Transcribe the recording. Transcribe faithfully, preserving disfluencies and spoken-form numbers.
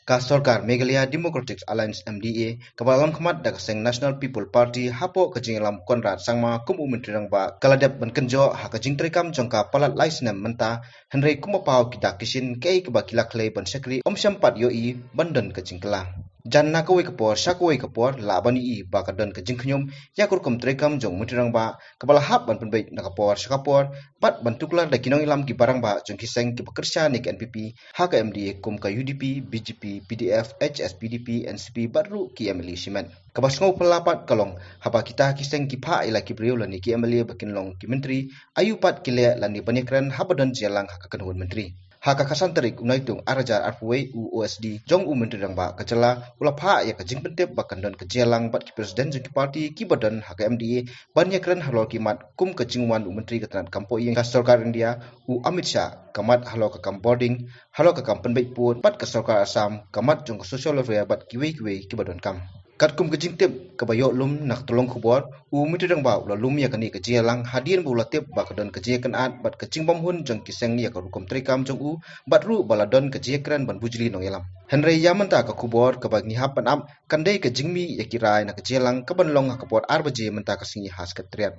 Ka sorkar Meghalaya Democratic Alliance M D A kaba lamkhmat da ka seng National People Party hapoh ka jingïalam Conrad Sangma kum u Myntri Rangbah ka la dep ban kynjoh ha ka jingtreikam jong ka palat lai snem mynta, hynrei kumba paw ki dak ki shin kaei kaba ki la khlei ban shakri ym shym pat ïohi ban don ka jingkylla. Jan na kawei ka por sha kawei ka por lah ban ïohi ba ka don ka jingkhñium ïa ka rukom treikam jong u Myntri Rangbah kaba la hap ban pynbeit na ka por sha ka por bad ban tuklar da ki nongïalam kiba rangbah jong ki seng kiba kyrshan ïa ka N P P ha ka M D A kum ka U D P, B J P, P D F, H S P D P, N C P bad ruh ki M L A shimet. Kaba sngewphylla pat ka long haba kita ki seng ki phah ïa la ki briew lane ki M L A ba kin long ki myntri, aïu pat ki leh lane ban ïakren haba don jingïalang ha ka kynhun myntri. Ha ka khatsan tarik u Naitung ar hajar arphew wei, u O S D jong u Myntri Rangbah ka jylla u la phah ïa ka jingpyntip ba kan don ka jingïalang bad ki president jong ki party kiba don ha ka M D A ban ïakren halor ki mat kum ka jingwan u Myntri ka tnat kam poh ïing ka sorkar India, u Amit Shah, ka mat halor ka kam bording, halor ka kam pynbeit pud bad ka sorkar Assam, ka mat jong ka social welfare bad kiwei kiwei kiba donkam. Katkum ka jingtip kaba ïoh lum na ka tyllong khubor, u Myntri Rangbah u la lum ïa kane ka jingïalang hadien ba u la tip ba ka don ka jingïakynad bad ka jingbymhun jong ki seng ïa ka rukom treikam jong u bad ruh ba la don ka jingïakren ban bujli nongïalam. Hynrei ïa mynta ka khubor kaba ngi hap ban ap kan dei ka jingmih ïa ki rai na ka jingïalang kaban long ha ka por ar baje mynta ka sngi ha Secretariat.